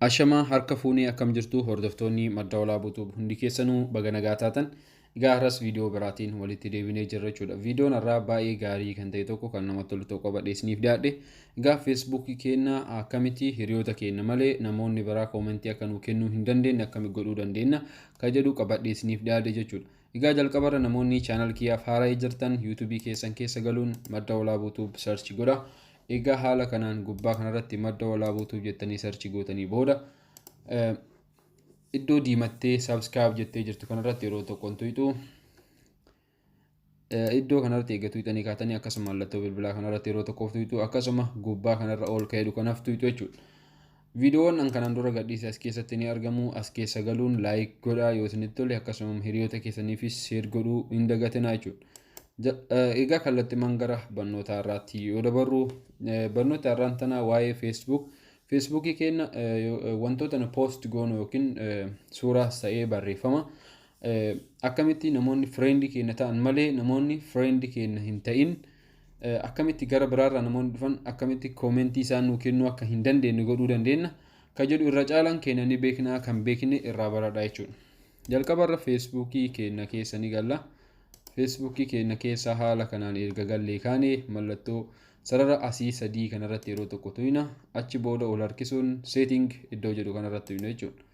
Ashamaa, harka fuunee, akkam jirtu hordoftoonni Madda Walaabuu Tube? Hundi keessanuu baga nagaa taatan. Egaa har'as viidiyoo biraatiin walitti deebinee jirra jechuudha. Viidiyoon har'aa baay'ee gaarii kan ta'e tokko, kan namatti tolu tokko qabadhee isiniif dhiyaadhe. Egaa Feesbuukii keenya akkamitti hiriyoota keenya malee namoonni biraa koomentii akka nuu kennuu hin dandeenye akkamitti godhuu dandeenya kan jedhu qabadhee isiniif dhiyaadhe jechuudha. Egaa jalqabarra namoonni channel kiyyaaf haaraa jirtan YouTubeii keessan keessa galuun Madda Walaabuu Tube search godha. Egaa haala kanaan gubbaa kanarratti Madda Walaabuu Tube jettanii search gootanii booda iddoo diimattee subscribe jettee jirtu kanarratti yeroo tokkoon tuyxu. Iddoo kanarratti eegga tuyxanii kaatanii, akkasuma mallattoo bilbilaa kanarratti yeroo tokkoof tuyxu, akkasuma gubbaa kanarra ol ka'eedhu kanaaf tuyxu jechuudha. Viidiyoon an kanaan dura gadhiise as keessatti ni argamu. As keessa galuun like godhaa yoo isinitti tole, akkasuma hiriyoota keessaniifis share godhuu hin dagatinaa jechuudha. Egaa kallattiimaan gara barnoota har'aatti yoo dabarru, barnoota har'aan tana waa'ee Feesbuukii keenya wantoota nu post goonu yookiin suuraas ta'ee barreeffama akkamitti namoonni friendii keenya ta'an malee namoonni friendii keenya hin ta'in akkamitti gara biraarraa namoonni dhufan akkamitti koomentii isaan nuu kennuu akka hin dandeenye godhuu dandeenya ka jedhu irra caalaan keenya ni beeknaa, kan beekne irraa baradhaa jechuudha. Jalqabarra Feesbuukii keenya keessa ni galla. Feesbuukii keenya keessa haala kanaan erga gallee kaanee, mallattoo sarara asii sadii kanarratti yeroo tokko tuyna. Achi booda ol harkisuun setting iddoo jedhu kanarratti tuyna jechuudha.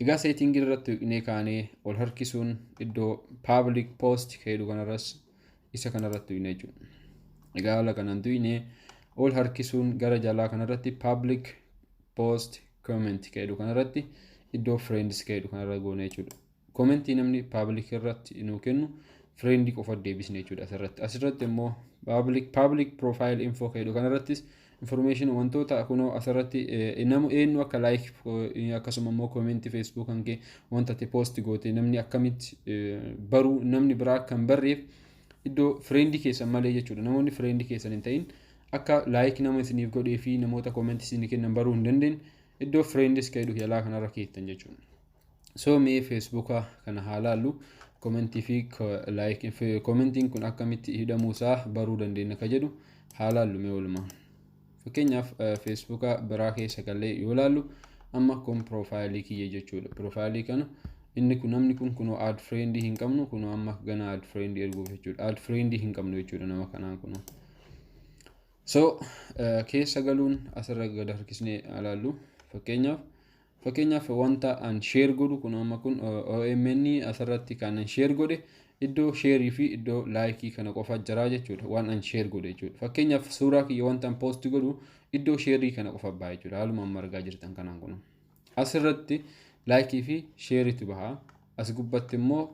Egaa setting irratti tuqnee kaanee, ol harkisuun iddoo public post jedhu kanarras isa kanarratti tuyna jechuudha. Egaa haala kanaan tuqnee ol harkisuun gara jalaa kanarratti public post comment jedhu kanarratti iddoo friends jedhu kanarra goona jechuudha. Koomentii namni public irratti nuu kennu friendii qofa deebisne jechuudha asirratti. Asirratti immoo public profile info jedhu kanarrattis information wantoota kunoo asirratti namu eenyu akka like, akkasuma immoo koomentii Facebook kan kee wanta ati post goote namni akkamitti baruu, namni biraa akka hin barreef iddoo friendii keessan malee jechuudha. Namoonni friendii keessan hin ta'in akka like nama isiniif godhee fi namoota koomentii isinii kennan baruu hin dandeenye iddoo friends jedhu jalaa kanarra keettan jechuudha. So mee Feesbuuka kana haa laallu, koomentii fi like koomentiin kun akkamitti hidhamuusaa baruu dandeenya ka jedhu haa laallu mee walumaa. Fakkeenyaaf Feesbuuka biraa keessa gallee yoo laallu, amma kun piroofaayilii kiyya jechuudha. Piroofaayilii kana inni kun namni kun kunoo add friendii hin qabnu, kunoo amma gana add friendii erguuf jechuudha. Add friendii hin qabnu jechuudha nama kanaan kunoo. So keessa galuun asirra gad harkisnee ilaallu. Fakkeenyaaf wanta an share godhu kun amma kun OMN asirratti kan an share godhe iddoo shareii fi iddoo likeii kana qofa jira jechuudha, waan an share godhe jechuudha. Fakkeenyaaf suuraa kiyya wanta an post godhu iddoo shareii kana qofa baha jechuudha. Haaluma amma argaa jirtan kanaan kun asirratti likeii fi shareiitu baha, as gubbatti immoo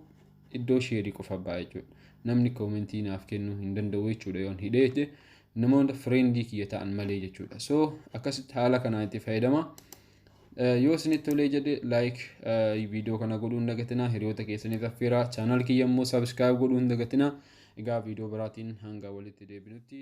iddoo shareii qofa baha jechuudha. Namni koomentii naaf kennuu hin danda'u jechuudha yoon hidhee, namoota friendii kiyya ta'an malee jechuudha. So akkasitti haala kanaan itti fayyadama. Yoo isinitti tolee jedhe like viidiyoo kana godhuu hin dagatinaa, hiriyoota keessaniif affeeraa, channel kiyya immoo subscribe godhuu hin dagatinaa. Egaa viidiyoo biraatiin hanga walitti deebinutti.